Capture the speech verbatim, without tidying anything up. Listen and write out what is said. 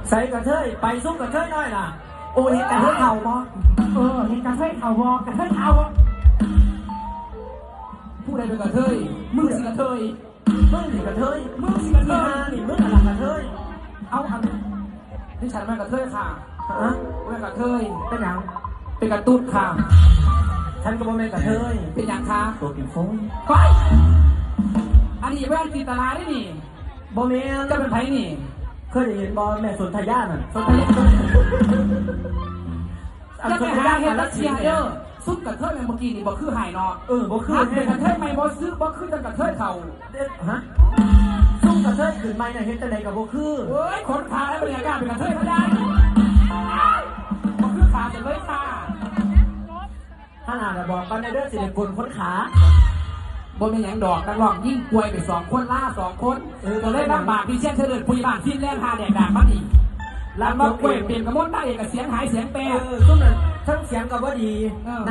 ใส่กระเทย ไปซุกกระเทยน้อยล่ะ โอ้ยเห็นกระเทยเฒ่าบ่ เออเห็นกระเทยเฒ่าบ่ กระเทยเฒ่าบ่ ผู้ใดเป็นกระเทย มึงสิกระเทย มึงสิกระเทย มึงสิกระเทย อีห่านี่ มึงอะไรกระเทย เอาอัน นี่ฉันแม่นกระเทยค่ะ ฮะ แม่นกระเทย เป็นหยัง เป็นกระตุ้ดค่ะ ฉันก็บ่แม่นกระเทย เป็นหยังคะ ตัวกินโฟน ไป อันนี้แว่นจินตนาได้นี่ บ่แม่น จะเป็นไผนี่ เคยได้ยินบ่แม่สนธยาน่ะ สนธยา อัน อย่าไปหาเฮ็ดรัสเซียเด้อ ซุปกระเทยแม่นเมื่อกี้นี่บ่คือหายเนาะ เออ บ่คือ หาเป็นกระเทยใหม่บ่ซื้อ บ่คือจังกระเทยเฒ่า เด้อ ฮะ ซุปกระเทยขึ้นใหม่น่ะเฮ็ดจังใดก็บ่คือ เฮ้ย ขนขาแล้วบ่ได้กล้าเป็นกระเทยก็ได้ บ่คือขาจังเลยค่ะ ขนาดน่ะบอกก่อนนะเด้อ สิได้โกนขนขา บ่แม่นหยังดอก นักร้องยิงป่วยไปสองคน ลาสองคน เออ ก็เลยลำบาก พี่เชียนเฉลิม ผู้ใหญ่บ้าน ฟินแลนด์ หาแดกดากมาอีก ลำบากป่วยเปลี่ยนกระมวล นางเอกก็เสียงหายเสียงแปร เออ ซุมนั้นทั้งเสียงก็บ่ดี เออ